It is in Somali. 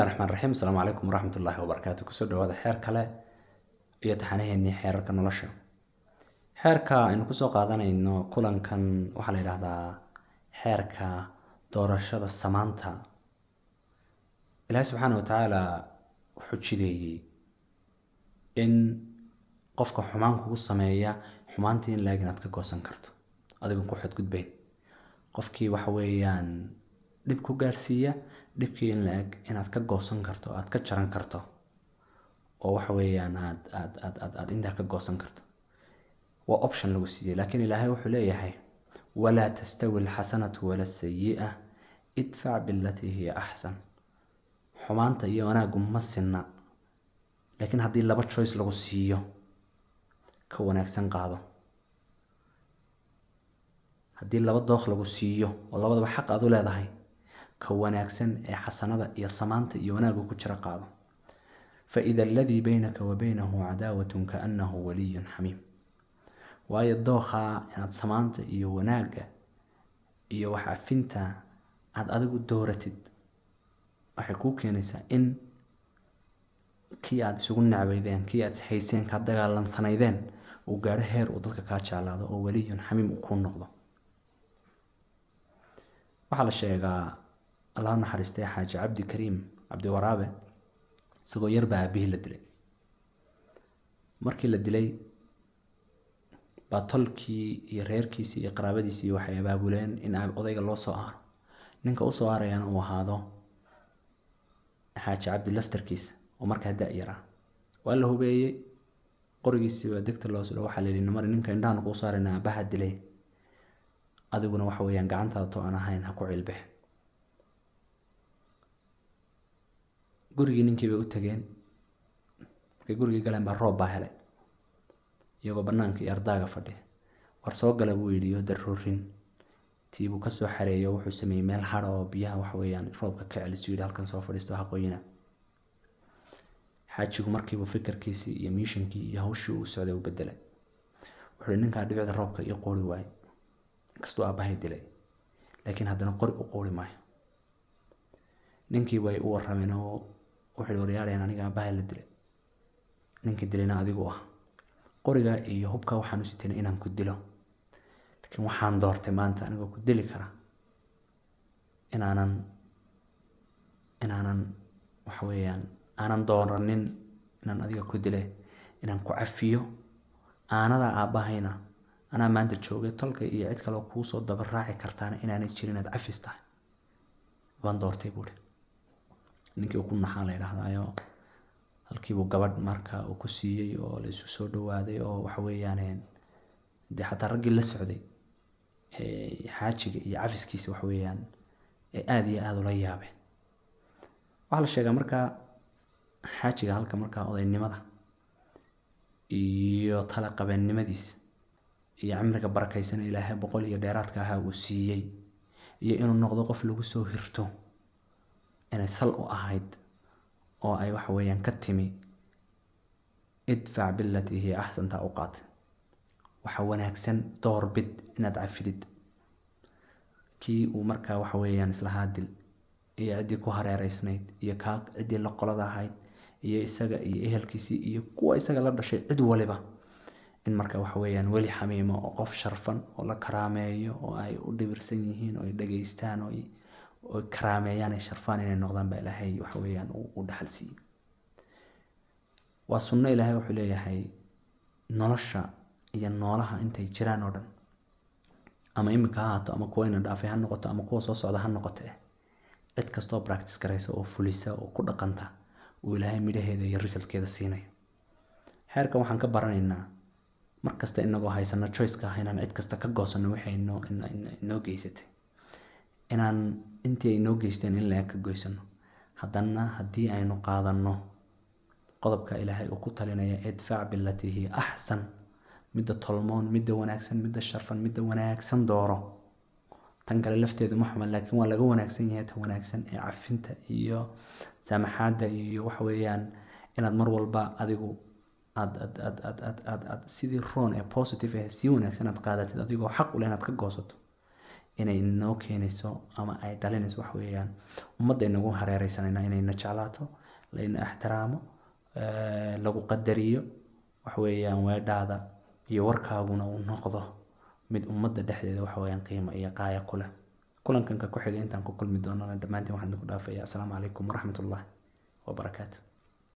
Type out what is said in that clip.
Raxmaan raxiim. Asalaamu calaykum waraxmat ullaahi wabarakaatu. Kusoo dhawaada xeer kale iyo taxanaheennii xeerarka nolosha. Xeerka aynu kusoo qaadanayno kulankan waxaa la yidhaahdaa xeerka doorashada samaanta. Ilaahi subxaana wa tacaala wuxuu jideeyey in qofka xumaan kugu sameeya xumaantii in laeg inaad ka goosan karto adigoon ku xadgudbayn. Qofkii waxa weeyaan dhib ku gaarsiiya, dhibkii in la-eg inaad ka goosan karto, aad ka jaran karto, oo waxa weeyaan aad aad aad aad aad intaa ka goosan karto, waa option lagu siiyey. Laakiin Ilaahay wuxuu leeyahay: walaa tastawi alxasanatu wala asayi'a, idfac bilatii hiya axsan. Xumaanta iyo wanaaggu ma sinna, laakiin haddii laba choice lagu siiyo, ka wanaagsan qaado. Haddii laba dooq lagu siiyo oo labadaba xaq aad u leedahay, ka wanaagsan ee xasanada iyo samaanta iyo wanaaggu ku jira qaado. Faida aladii baynaka wa baynahu cadaawatun kaannahu waliyun xamiim. Waayo dookhaa inaad samaanta iyo wanaagga iyo wax cafinta aad adigu dooratid waxay kuu keenaysaa in kii aad isugu nacbaydeen, kii aad ishayseen, kaad dagaalansanaydeen, uu gaadho heer uu dadka kaa jeclaado oo waliyun xamiim uu kuu noqdo. Waxaa la sheegaa, Allah naxariistay, Xaaji Cabdi Kariim Cabdiwaraabe isagoo yarbaa aabihii la dilay. Markii la dilay baa tolkii iyo reerkiisii iyo qaraabadiisii waxay abaabuleen in odayga loo soo aaro, ninka usoo aarayana uu ahaado Xaaji Cabdi laftarkiisa oo markaa da-yaraa. Waa la hubeeyey, qorigiisii baa degta loo sudho. Waxaa la yidhi: namari ninka indhahan kuu saarayna aabaha dilay, adiguna waxa weeyaan gacantaada to aan ahayn ha ku cilbex. Gurigii ninkii bay u tageen. Markay gurigii galeen baa roob baa helay iyagoo banaanka iyo ardaaga fadhiya. War soo gala buu yidhi, iyo daroorin tiibuu kasoo xareeyo. Wuxuu sameeyey meel hadha oo biyaha waxa weeyaan roobka ka celisu, yidhi: halkan soo fadhiisto, ha qoyina. Xaajigu markiibuu fikirkiisii iyo miishankii iyo hawshii uu socday u bedelay. Wuxuu yihi: ninkaa dhibicda roobka ii qoori waaye, inkastuu aabbahay dilay, laakiin haddana qori u qoori maayo. Ninkii way u warrameen oo wuxuu yihi: waryaalayan, aniga aabbahay la dilay, ninkii dilayna adigu ah, qoriga iyo hubka waxaan u sitayna inaan ku dilo, laakiin waxaan doortay maanta anigoo ku dili kara inaanan waxa weeyaan aanan dooranin inaan adiga ku dile, inaan ku cafiyo. Aanada aabbahayna anaa maanta joogay, tolka iyo cid kale oo kuusoo daba raaci kartaana inaanay jirin, inaad cafis tahay baan doortay, buuri. Ninkii uu ku naxaa la yidhaahdaayo, halkiibuu gabadh marka uu ku siiyey oo la isu soo dhawaaday, oo waxa weeyaan dee xataa raggii la socday xaajiga iyo cafiskiisa waxa weeyaan ay aada iyo aada ula yaabeen. Waxaa la sheegaa markaa xaajiga halka markaa odaynimada iyo tala qabeennimadiisa iyo cimriga barakaysan Ilaahay 100 iyo dheeraadka ahaa uu siiyey, iyo inuu noqdo qof lagu soo hirto, inay sal u ahayd oo ay waxa weeyaan ka timi idfac bilatii hiya axsantaa u qaatay. Waxa wanaagsan doorbid inaad cafidid kii uu markaa waxa weeyaan islahaa dil, iyo ciddii ku hareereysnayd, iyo kaa ciddii la qolada ahayd, iyo isaga iyo ehelkiisii iyo kuwa isaga la dhashay, cid waliba in marka waxa weeyaan weli xamiimo oo qof sharfan oo la karaameeyo oo ay u dhibirsan yihiin oo ay dhageystaan oo ay karaameeyaan, ay sharfaan inay noqdaan baa Ilaahay waxa weeyaan u dhaxal siiyey. Waa sunno. Ilaahay wuxuu leeyahay nolosha iyo noolaha intay jiraan oo dhan, ama imika ha ahaato, ama kuwa ina dhaafay ha noqoto, ama kuwa soo socda ha noqote, cid kastoo practice garaysa oo fulisa oo ku dhaqanta uu Ilaahay midhaheeda iyo resultkeeda siinayo. Xeerkan waxaan ka baranaynaa mar kasta inagoo haysano choiceka ah inaan cid kasta ka goosano wixii inoo geysatay, inaan intii ay noo geysteen in la-eg ka goysano, haddana haddii aynu qaadanno qodobka Ilaahay uu ku talinaya, idfac bilatii hiya axsan, midda tolmoon, midda wanaagsan, midda sharfan, midda wanaagsan dooro. Tan kale lafteedu ma xuma, laakiin waa laga wanaagsan yahay tan wanaagsan ee cafinta iyo saamaxaadda, iyo waxa weeyaan inaad mar walba adigu aad aad aad aad aad aad aad sidii roon ee positive ee sii wanaagsan aad qaadatid adigoo xaq u leh inaad ka goosato. Inay inoo keenayso ama ay dhalinayso wax weeyaan ummadda inagu hareereysanayna inayna jeclaato, layna ixtiraamo, lagu qadariyo, wax weeyaan weedhaada iyo warkaaguna uu noqdo mid ummadda dhexdeeda waxa weeyaan qiimo iyo qaaya ku leh. Kulankanka ku xiga intaan ku kulmi doonana, dhammaantiin waxaan idinku dhaafaya asalaamu calaykum waraxmatullahi wabarakaatu.